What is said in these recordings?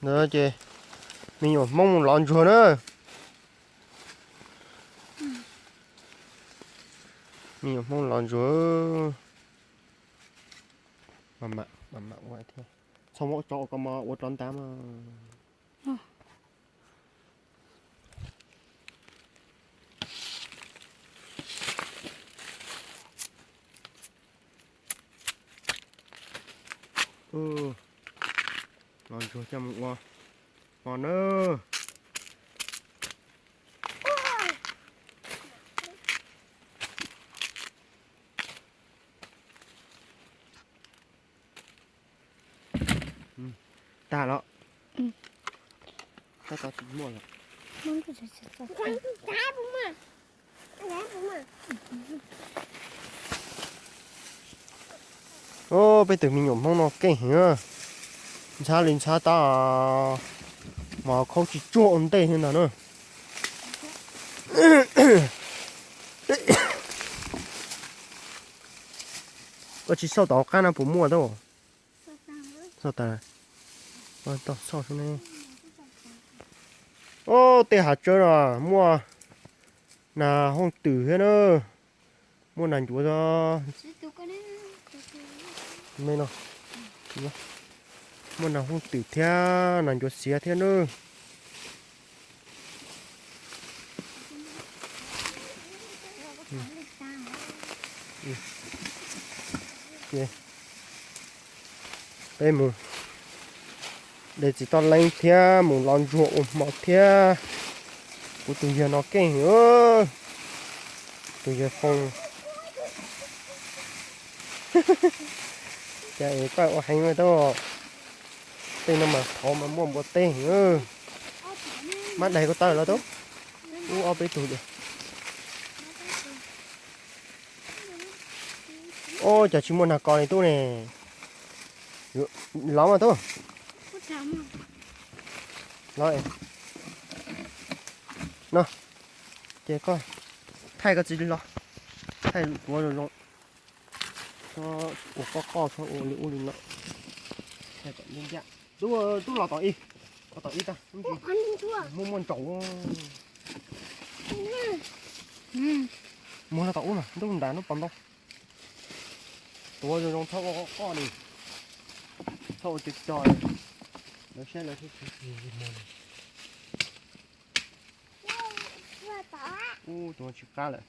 Ntawd ces me nyuam Hmoob lov ntsuag na. Me nyuam Hmoob lov ntsuag. Mam mam ua thiab. Txhob muab tso ua ko mov ua rov ntab mas. Lov ntsuag coj mus ua mov na. Tag los? Tab tom tsis muaj lawm. Peb tus me nyuam Hmoob no keej heev, ntxhab li ntxhab tab, mas khaub tsis tsuag ua ntej li ntag na. Koj tsis xauj tom hauv qab no puas muaj tau? Xauj tas. Tau xauj xwb ne. Ob, tej hav tsawb no muaj nas hooj twm thiab na. Muaj nas ncuav me no. Muaj nas hooj twm thiab nas ncuav xiav thiab na. Ces peb mus de txiv toj leeb thiab mus lov ntsuag ua hmo thiab. Kuv tus yawg no keej, tus yawg Foo. Cas es koj ua heev tau. Tej no mas thov mas muaj npua teb heev. Mab daig koj taw los tau. Ub, ob peb tug. Ub, cas tsis muaj nas kos li tub ne. Lov mas tub. Lov no. Ces koj thaij koj txiv lov, thaij tuav zoo zoo. Txhob ua qoj qoj, txhob ua li ub li no. Thaij kom ncaj ncaj. Tub, tub los tom ib, los tom ib tag. Muaj muaj ntsaum. Muag los tom ub mas, ntub nrad ntub pos ntau. Tuav zoo zoo, txhob ua qoj qoj li. Txhob ua cov cov li. Lawv saib lawv thiaj tsis muag li. Ub, tus no tsis qab lawm.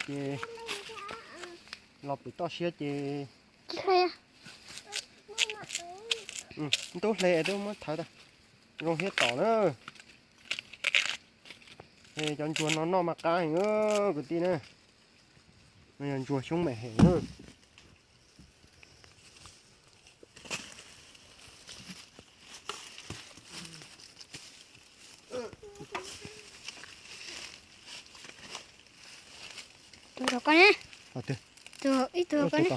Ces los pem toj siab ces ntub hle twb muab thawv tag. Zoo siab tom na. Cov ntsuag no noj mas qab heev kwv tij na. Yog ntsuag xyoob me heev na. Tus koj ne? Tus ib tug koj ne?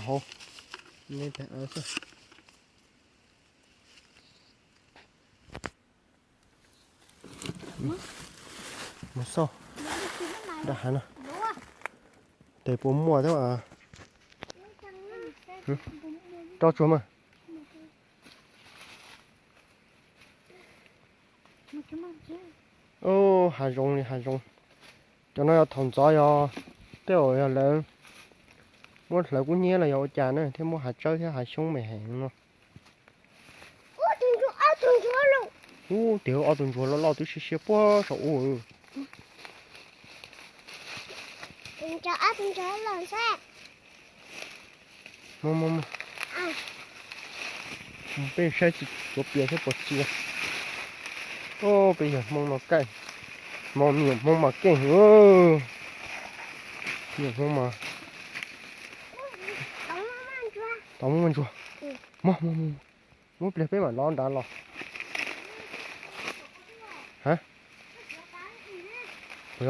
Mus xauj nram hav no, tes puas muaj thiab. Tso tsuag mas. Ub, hav zoov li hav zoov. Cov no yog thaum ntxov yog tej zaum yog lawv muab hlawv kub hnyiab los yog ua cas na thiaj muaj hav tsawb thiab hav xyoob me heev no. Ub, tiag, ob tug ntsuag loj loj twb siab siab puag saum ub. Mus, mus, mus. Peb saib tsis tuav pias thiab puas txia. Ub, peb yawg Hmoob no keej. Hmoob, me nyuam Hmoob mas keej heev. Me nyuam Hmoob mas. Tau muaj ntsuag. Muab, muab, muab, muab pliag peb mam lov nrad los. Ha? Mus,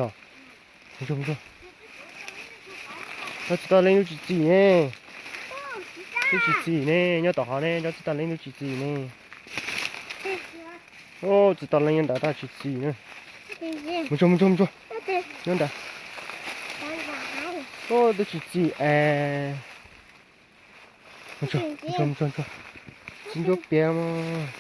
mus, mus. Cov txiv toj leeb twb tsis txi ne. Twb tsis txi ne, nyob tom hov ne, cov txiv toj leeb twb tsis txi ne. Ub, txiv toj leeb nyob nrad tab tsis txi na. Mus tsuag, mus tsuag, mus tsuag. Nyob nrad. Ub, twb tsis txi es. Ntsuag, ntsuag, ntsuag, ntsuag. Tsis ntsuab piav mas.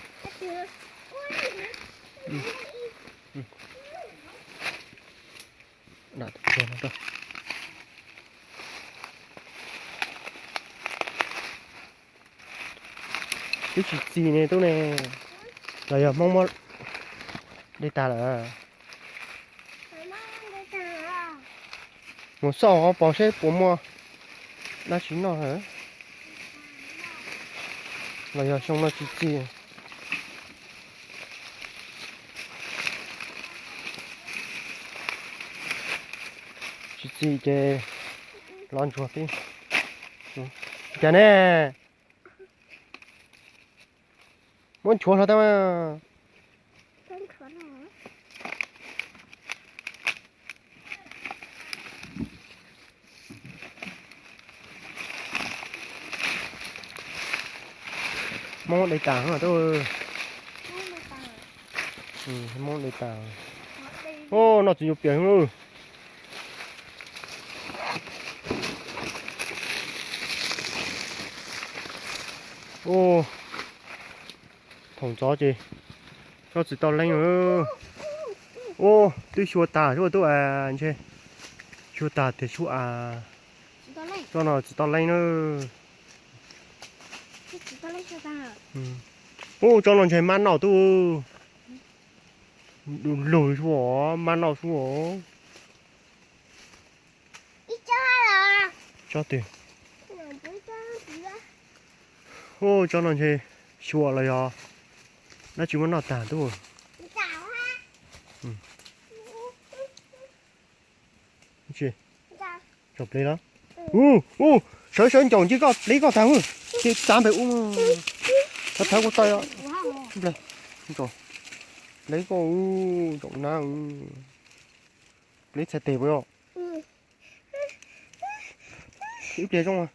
Twb tsis txi ne tub ne, los yog Hmoob muab de tag lawm. Mus xauj hauv paus seb puas muaj dab tsi noj lawm, los yog xyoo no tsis txi. Tsis txi ces lov ntsuag tib. Cas ne? Muab nchuav hlo tau. Hmoob de tas tub. Hmoob de tas. Ub, noj txiv ncuav pias lawm. Ub, thaum ntxov ces tsob txiv toj leej. Ub, twb xyuas tag xyuas tub as ntshe. Xyuas tag tias xyuas as. Tsob no txiv toj leej na. Ub, tsob no ntshe mab noj tub. Du lug xyuas mab noj xyuas. Tsob twg? Ub, tsob no ntshe xyuas los yog dab tsi muab noj tag tub. Tsis tso plev los? Ub, ub, sawv sawv ncaum ntsib koj plev koj tag ub. Ces txav npes ub. Thawv thawv kuv tau. Plev koj ub, ncaum nab. Plev txhais tes puas yog? Ib pliag zoo.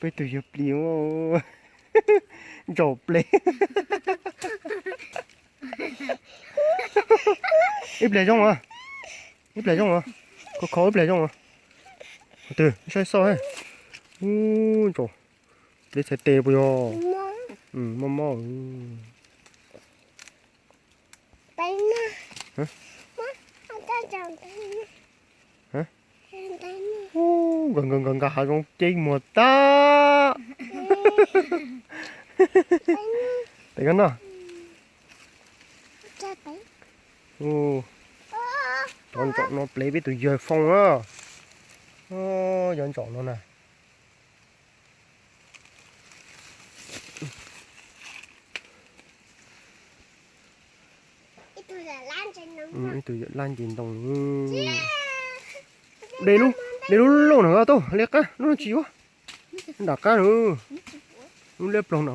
Peb tus yawg plis ntsaum plev. Ib pliag zoo a. Ib pliag zoo a. Khov khov ib pliag zoo a. Twg saib xauj. Ub, ntsaum. Plev txhais tes puas yog? Mob mob. Nkag nkag nkag hav zoov ceb muag tag. Tes koj noj. Cov ntsaum no plev peb tus yawg Foo na. Cov ntsaum no na. Ib tug yawm lab nce ntoo. De lub, de lub lauj no tau liab qab lub no tsis yuav. Nram qab no, lub liab ploog no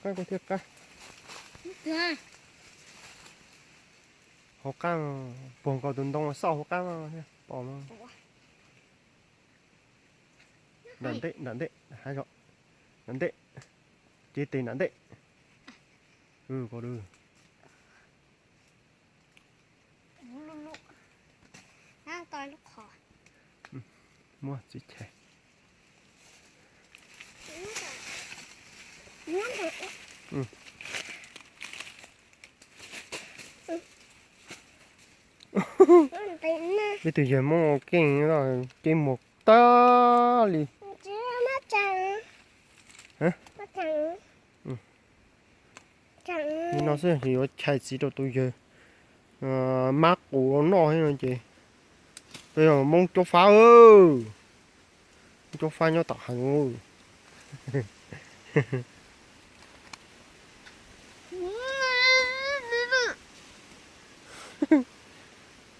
qab kuj thiaj qab. Hauv qab, puag nkaus tus ntoo xauj hauv qab thiaj pom no. Nram ntej, nram ntej, hav zom, nram ntej, cev tes nram ntej. Muab txiv chais. Peb tus yawg Hmoob ua keej, keej muag tag li. Li no xwb ces yuav chais txiv rau tus yawg mab qus noj thiab no ces. Peb yog Hmoob Cob Fab, Hmoob Cob Fab nyob tom hav.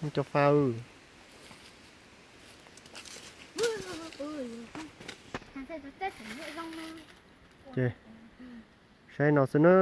Hmoob Cob Fab. Ces saib no xwb na.